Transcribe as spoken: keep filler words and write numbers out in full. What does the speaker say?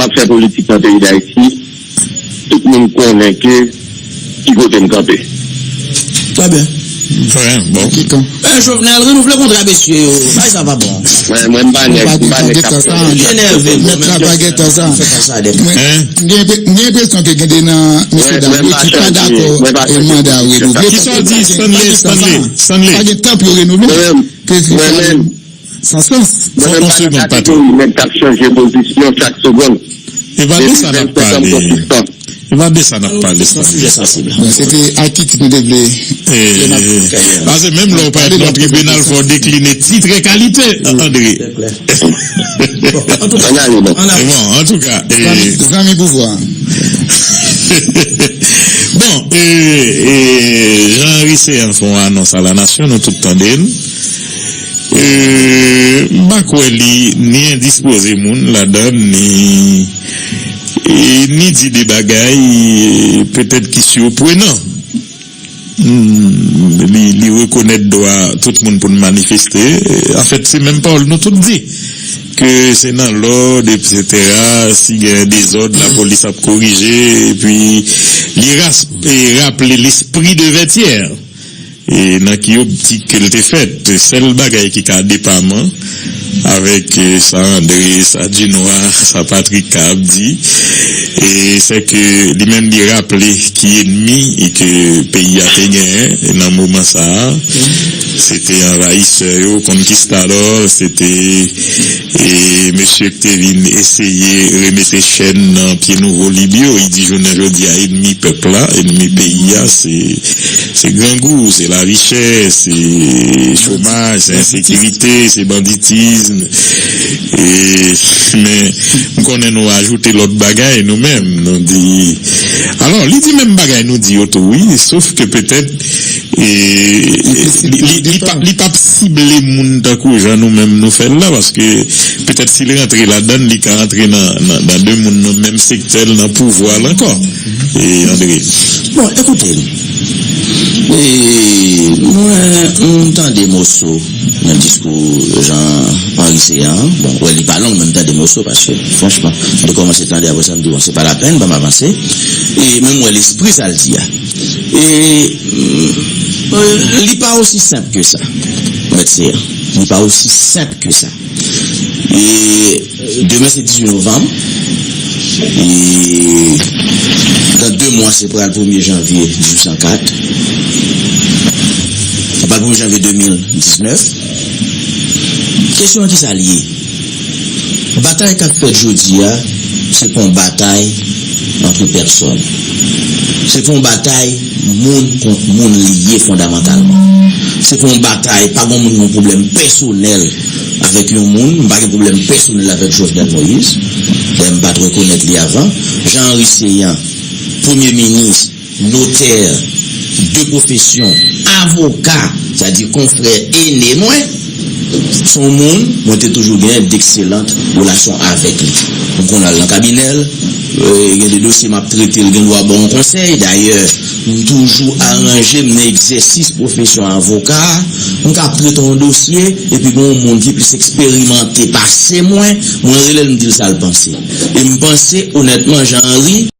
ap fè politik nan peyi Dayiti, tout moun konnen ke ki kote m kanpe. Trè byen. Trè bon. Jovenel, renouvle kontra mesye yo. Bagay sa pa bon. Mwen, mwen m pa nèg, m pa nèg k ap fè. Li enève m. Mèt la pa gentan sa. M gen enpresyon ke gen de nan mesye dam yo ki pa dakò e manda renouvle. Kisa w di, Stanley? Stanley, Stanley. Pa gen tan pou yo renouvle. Prezidan San sans. Fò yon segond, Patrick. Nèg k ap chanje pozisyon chak segonn. E pa de sa n ap pale. E pa de sa n ap pale. Bon, se te a ki tit nou te vle. Paske menm lè w parèt nan tribinal, fò w dekline tit e kalite, André. Bon, antouka. Zanmi pouvwa. Bon, Jean Henry Ceant fè yon anons a la nasyon, nou tout tande l. M pa kwè li ni endispoze moun ladan l, ni, ni di de bagay petèt ki siprenan. Li, li rekonèt dwa tout moun pou n manifeste. Anfèt, se menm pawòl nou tout di. Ke se nan lòd, etsetera. Si gen dezòd, lapolis ap korije. Epi, li ras, e, raple lespri de Vètyè. E nan ki optik ke l te fèt. Sèl bagay ki ka depaman avèk, e, sa André, sa Dunois, sa Patrick ka ap di, e sèke li menm li raple ki enmi ke peyi a te genyen nan moman sa a. Se te anvayisè yo, konkistadò, se te, e, mesye ki te vin eseye remete chèn nan pye nouvo lib yo. Li di jounen jodi a, enmi pèp la, enmi peyi a, se Se grangou, se lavi chè, se chomaj, se ensekirite, se banditis. E, men, m konnen nou ajoute lòt bagay, nou menm, nou di. Alò, li di menm bagay nou di yo tou, wi, sof ke petèt, e, li, li, li pa, li p ap sible moun tankou jan nou menm nou fè l la, paske petèt si l rantre ladan l, li ka rantre nan, nan, nan de moun nan menm sektè l, nan pouvwa l ankò. E, André. Bon, ekoute l. E, mwen, m tande moso nan diskou Jean Henry Ceant an. Bon, wè, li pa long, men m tande moso paske, franchman, m te kòmanse tande, apre sa, m di, bon, se pa lapèn, ban m avanse. E, men m wè lespri sa l di a. E, mm, li pa osi senp ke sa, Mèt Ceant. Li pa osi senp ke sa. E, Demen se dizuit novanm. E nan de mwa, se pral premye janvye dizuit san kat. Se pral premye janvye de mil diznèf. Kesyon an, kisa l ye? Batay k ap fèt jodi a, se pa yon batay antre pèsòn. Se pa yon batay moun kont moun li ye fondamantalman. Se pa yon batay, pa gen moun ki gen yon pwoblèm pèsonèl avèk yon moun, m pa gen pwoblèm pèsonèl avèk Jovenel Moïse. Dayè, m pa t rekonèt li avan. Jean Henry Ceant, premye minis, notè, de pwofesyon, avoka, sa di konfrè ene mwen, se yon moun mwen te toujou gen dekselant relasyon avèk li. M konn al nan kabinè l, e, gen de dosye m ap trete, l gen dwa ban yon konsèy. Dayè, m toujou aranje m nan egzèsis pwofesyon avoka. M ka ap trete yon dosye, epi gen yon moun ki plis eksperimante pase mwen, mwen rele l, m di l sa l panse. E m panse, onètman, Jean Henry,